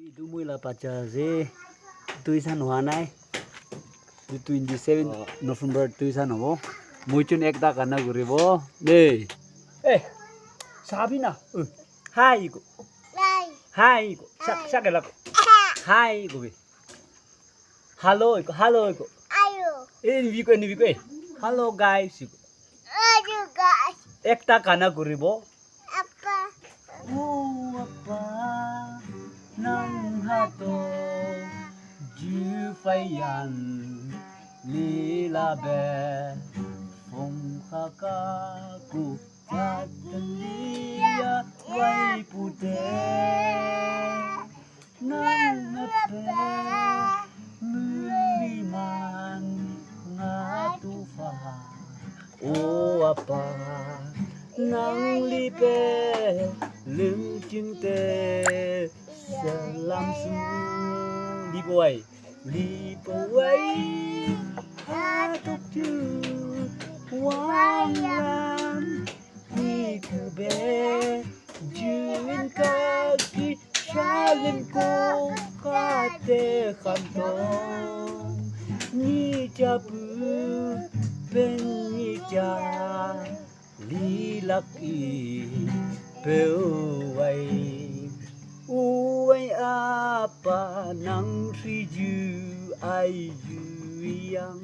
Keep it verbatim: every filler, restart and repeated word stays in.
Itu moi la pacha je tuisan hua nai. Tu twenty seven November tuisan hobo. Moi chun ekta gana guribo. Nei. Eh. Sabi na. Uh. Hi ko. Hi ko. Sa sa kala ko. Hi ko. Hello ko. Hello ko. Ayo. Eh, ni ko, ni ko. Hello guys. Ayo guys. Ekta gana guribo. Apa. Oh, apa, nang hato, ju fayan, lila be, fong khaka ku, jat lia, wai pute. Nang apa, mui man, nga tu fa. O apa, nang lipe, lim ching te, salam su. Lipo wai, lipo wai, atok tu, wang lam, ni ku be, juin ka ki, shalim ko, ka te kham to, ni cha pu, pen ni cha. Lilak i pe uwai, uwai apa nang siju ai ju yang.